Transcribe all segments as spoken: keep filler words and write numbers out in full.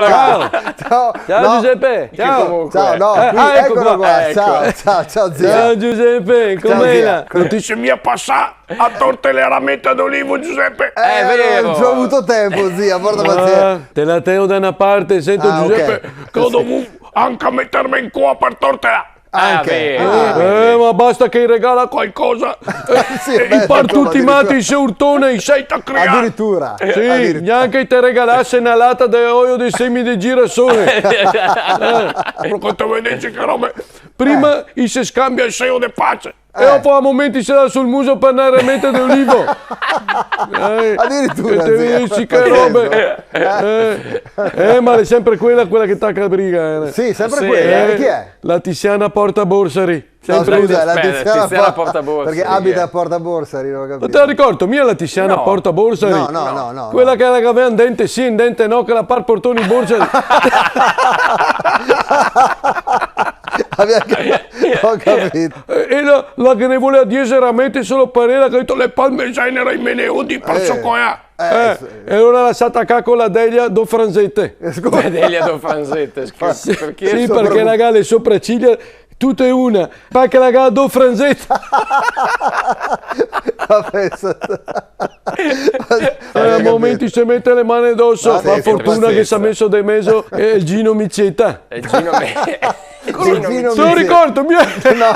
Ciao. Ciao. Ciao, no. Giuseppe. Ciao. Comunque. Ciao, no, eh, qui, ah, eco eccolo qua. Qua. Eco. Ciao, ciao, ciao, zio. Ciao, Giuseppe, ciao, come zia. Come va? No ti se mia pasà a torte le ramete d'olivo, Giuseppe? Eh, eh, vero. No go avuto tempo, zia, porta pazienza. Ah, te la teo da na parte, sento, ah, Giuseppe, ok, che go dovù anca meterme in coa par tortela. Anche. Ah, vero. Eh, ma basta che i regala qualcosa. Sì, eh, beh, i par insomma, tuti addirittura. Mati, i se urtona, i se ta crià. Addirittura. Sì, addirittura. Gnanca i te regalase na lata de oio de semi de girasole. Eh. Proprio te vedesi che robe. Prima i se scambia el seo de pace. E dopo a momenti se dà sul muso par na rameta de olivo. Eh, addirittura, e te zia. Vedi che robe. Eh, eh, ma l'è sempre quela, quela che taca briga, eh. Sì, sempre quela, eh. Chi è? La Tiziana Portaborsari. No, sempre scusa, la Tiziana Portaborsari, perché abita a Portaborsari, non ho capito. Ma te la ricordi mia la Tiziana Portaborsari? No, no, no, no. Quela che la gavea un dente sì, un dente no, che la par portoni borsari. Ho capito. E, e la, la ghe ne volea diese ramete solo par ela, che ga dito: "Le palme genera i meneodi par socoear." Eh, e alora la s'à tacà co la Delia do Franzete. Eh, scusa. Delia do Franzete, scusa, perché? Sì, perché la ga le sopraciglia tute una, parché la ga do Franzete. Ma pensa. Eh, a momenti se mete le mane doso, ma sì, fortuna che s'à meso de meso, eh, el Gino Miceta. El Gino Mi- Te lo ricordi, mia? No.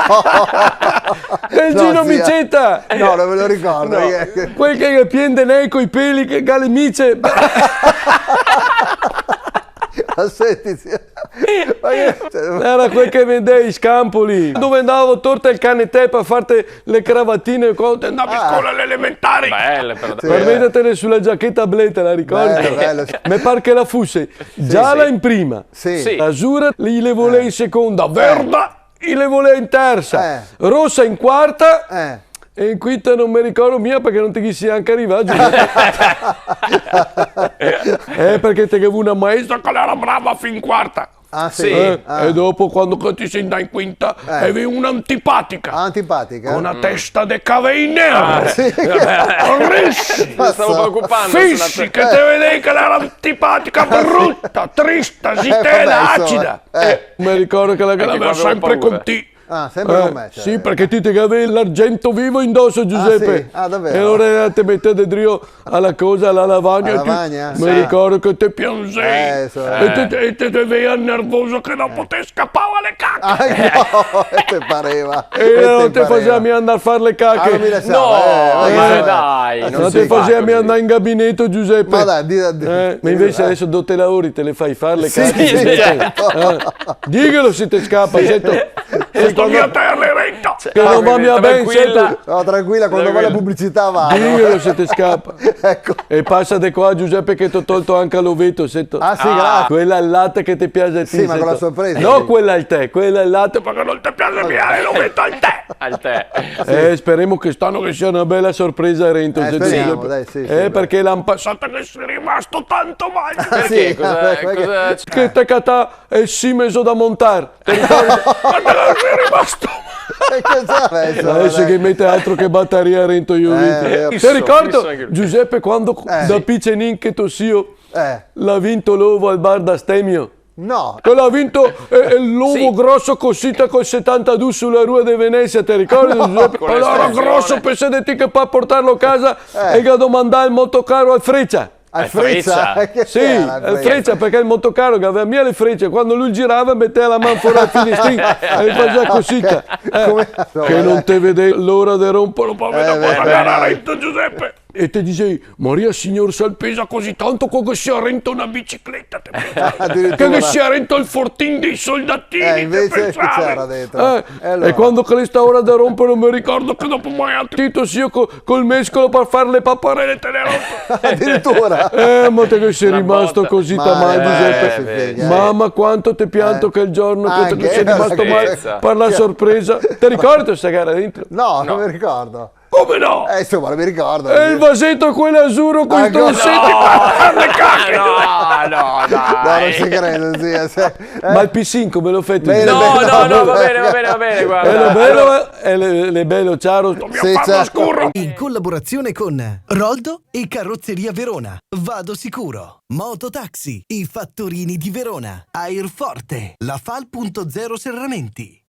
El Gino Miceta. No, non me lo ricordo. Quel che ga pien de nei coi peli, che ga le mice. Senti, zia. Ma che... Era quel che vendea i scampoli. Dove andavo a torte el canetè par farte le cravatine, co-, te andavi a scola alle elementari. Belle, però. Sì, par metertele su la giacheta bleu, te la ricordi? Bello, bello. Me par che la fuse giala in prima. Sì. Sì. L'azura i le volea in seconda, verda i le volea in tersa, rosa in quarta, e in quinta non me ricordo mia parché non te ghe si anca rivà, Giuseppe. Eh, parché te ghe vu na maestra che l'era brava fin quarta. Ah, sì? Sì. Eh, e dopo, quando che ti si ndà in quinta, eh, avevi una antipatica. Ah, antipatica? Con una testa de cavei neri. Ah, sì. Risi. Mi stavo preoccupando. Fisi, che te vedevi che l'era antipatica, bruta, trista, zitela, acida. Eh, vabbè, insomma. Eh, me ricordo che la, che l'aveva sempre con ti. Ah, sempre con me, cioè. Sì, parché ti te gavevi l'argento vivo indoso, Giuseppe. Ah, sì? Ah, davvero? E alora te metevi drio a la cosa, a la lavagna, a la lavagna, sì. Me ricordo che te pianzevi. Eh, insomma. E te, te, te, te vedevi nervoso che dopo te scapava le cache. Ah, no, te pareva. E no te faseva mia andar a far le cache. Ah, non mi lasciava, eh, ma dai, non te faseva mia andar in gabineto, Giuseppe. Ma dai, di, di, eh, ma invece adesso do te lavori, te le fai far le cache, Giuseppe. Sì, certo. Eh, dighelo se te scapa, sento. Sto mia a terra, rento. Che non va mia ben, sento. No, tranquilla, quando va la pubblicità va, no? Dighelo se te scapa. Ecco. E pasa de qua, Giuseppe, che t'ho tolto anca l'oveto, sento. Ah, sì, grazie. Quela al late che te piaxe a ti, sento. Sì, ma con la sorpresa, sì. No quela al tè, quela al late, parché non te piaxe mia l'oveto al tè. Al tè. Eh, speremo che st'ano che sia na bela sorpresa, rento, sento. Eh, speriamo, dai, sì, sì, dai. Eh, parché l'an pasà te ghe si rimasto tanto mal. Perché? Cosa, cosa... Che te catà el simeso da montar. Te ricordi? Ma te ghe si rimasto mal. E cosa adesso? Adesso che mete altro che bataria rento, io. Eh, vero. Te ricordi, Giuseppe, quando da picenin che to zio l'ha vinto l'ovo al bar d'astemio? No. Che l'ha vinto, eh, eh, l'ovo groso cosita col setantadù su la rua de Venezia, te ricordi, Giuseppe? Alora, groso, pensè de ti che par portarlo a casa, e ga domandà el motocaro al Freccia. Al Freccia? Che era al Freccia? Sì, al Freccia, parché el motocaro che gaveva mia le frece, quando lu girava, metea la man fora dal finestin e ghe faseva cosita. Eh, come? Che non te vedevi l'ora de romperlo, par me, eh, dopo beh, la gara, rento, Giuseppe. E te disevi: "Maria Signor, se pesa così tanto, co che sia rento na bicicleta, te pensavi? Addirittura. Che sia rento el fortin dei soldatini, te pensavi?" Eh, invece che c'era dentro? Eh, e alora? E quando che l'è sta ora de romperlo, me ricordo che dopo magnà ti to zio co-, col mescolo par far le paparele, te le rompe. Addirittura? Eh, ma te ghe si rimasto cosita mal, Giuseppe. Mama, quanto te pianto quel giorno che te ghe si rimasto mal par la sorpresa. Te ricordi sta gara dentro? No, non mi ricordo. Come no? Eh, insoma, no me ricordo. E el vaseto quel azuro coi stronzeti. No, no, no, dai. No, no se crede, sì, eh, se, eh. Ma el P cinque me lo fai tu? Bene, no, bene, no, no, va bene, va bene, va bene, guarda. Belo, belo, eh, le, le belo ciaro. Sì, certo. In collaborazione con Roldo e Carrozzeria Verona. Vado sicuro. Mototaxi, i fattorini di Verona. Airforte, la Fal punto zero Serramenti.